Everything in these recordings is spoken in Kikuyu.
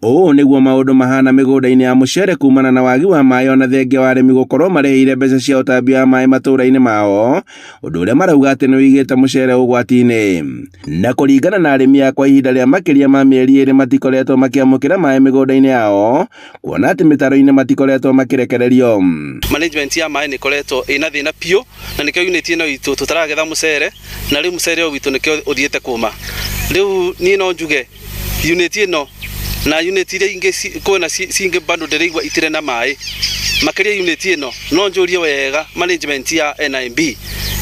Ũũ nĩguo maũndũ mahana mĩgũnda-inĩ ya mũcere kumana na wagi wa maĩ ona thengia wa arĩmi gũkorwo marĩhĩire mbeca cia ũtambia wa maĩ matũũra-inĩ mao, ũndũ ũrĩa marauga atĩ nĩ ũigĩte mũcere ũgwati-inĩ. Na kũringana na arĩmi a kwa ihinda rĩa makĩria ma mĩeri ĩrĩ matikoretwo makĩamũkĩra maĩ mĩgũnda-inĩ yao, kuona atĩ mĩtaro-inĩ matikoretwo makĩrekererio. Management ya maĩ nĩ ĩkoretwo ĩna thĩna biũ na nĩkĩo unit ĩno itũ tũtaragetha mũcere na rĩu mũcere ũyũ witũ nĩkĩo ũthiĩte kũma. Rĩu niĩ no njuge unit ĩno na unit iria ingĩ kwĩna cingĩ bado ndĩraigua itirĩ na maĩ makĩria unit ĩno no njũrie wega management ya NIMB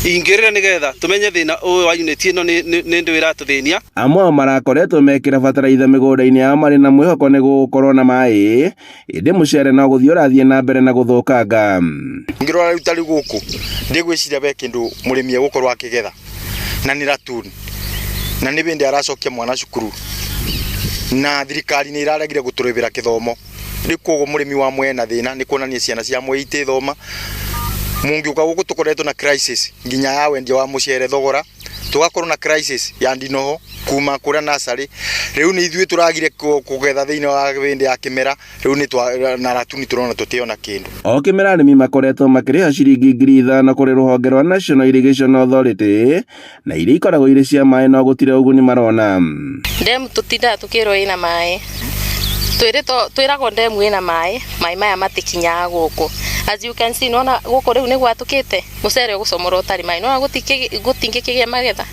ingĩrĩre nĩgetha tũmenye thĩna ũyũ wa unit ĩno nĩ ndũ ĩratũthĩnia. Amwe ao marakoretwo mekĩra bataraitha mĩgũnda-inĩ yao marĩ na mwĩhoko nĩ gũgũkorwo na maĩ, ĩndĩ mũcere no gũthiĩ ũrathiĩ na mbere na gũthũkanga. Ngĩrora rĩu tarĩu gũkũ ndigwĩciria ve kĩndũ mũrĩmi egũkorwo akĩgetha na nĩ ratuni na nĩ bĩndĩ aracokia mwana cukuru na thirikari nĩ ĩraregire gũtũrĩbĩra kĩthomo rĩu koguo mũrĩmi wa Mwea ena thĩna nĩ kuonania ciana cia Mwea itĩthoma mũngĩũka gũkũ tũkoretwo na crisis nginya ya wendia wa mũcere thogora tũgakorwo na crisis ya ndinoho kuma kũrĩa nursery rĩu nĩ ithuĩ tũragire kũgetha thĩinĩ wa hĩndĩ ya kĩmera rĩu nĩ twa na ratuni tũrona tũtiona kĩndũ. O kĩmera arĩmi makoretwo makĩrĩha ciringi 5,000 kũrĩ rũhonge rwa National Irrigation Authority na iria ikoragwo irĩ cia maĩ no gũtirĩ ũguni marona. Ndemu tũtindaga tũkĩrwo ĩna maĩ twĩrĩtwo twĩragwo ndemu ĩna maĩ maĩ maya matikinyaga gũkũ as you can see nĩwona gũkũ rĩu nĩ gwatũkĩte mũcere ũgũcomorwo ũtarĩ maĩ nĩwona gũtingĩkĩgĩa magetha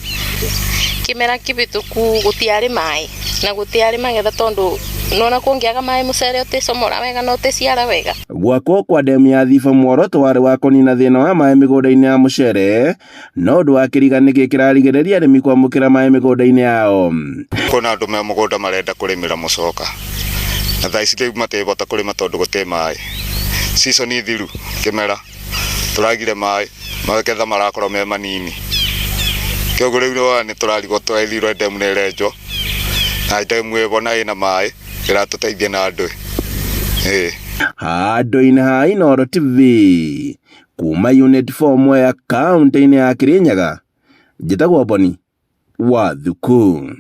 kĩmera kĩhĩtũku gũtiarĩ maĩ na gũtiarĩ magetha tondũ nĩwona kũngĩaga maĩ mũcere ũtĩcomora wega na ũtĩciara wega. Gwakwo kwa ndemu ya Thiba muoroto warĩ wa kũnina thĩna wa maĩ mĩgũnda-inĩ ya mũcere no ũndũ wa kĩriga nĩkĩ kĩrarigĩrĩria arĩmi kwamũkĩra maĩ mĩgũnda-inĩ yao. Kwĩna andũ me mũgũnda marenda kũrĩmĩra mũcoka na thaa ici rĩu matĩbota kũrĩma tondũ gũtĩ maĩ. Season thiru kĩmera tũragire maĩ magetha marakorwo me manini. Kĩoguo rĩu nĩwona nĩtũrarigwo tũrathirwo ndemu nĩ ĩrenjwo na ndemu ĩho na ĩna maĩ ĩratũteithia na ndũĩ. Ĩĩ. Handũ-inĩ ha Inooro TV kuma Unit 4 Mwea kaũntĩ-inĩ ya Kirinyaga, njĩtagwo Boni wa Thuku.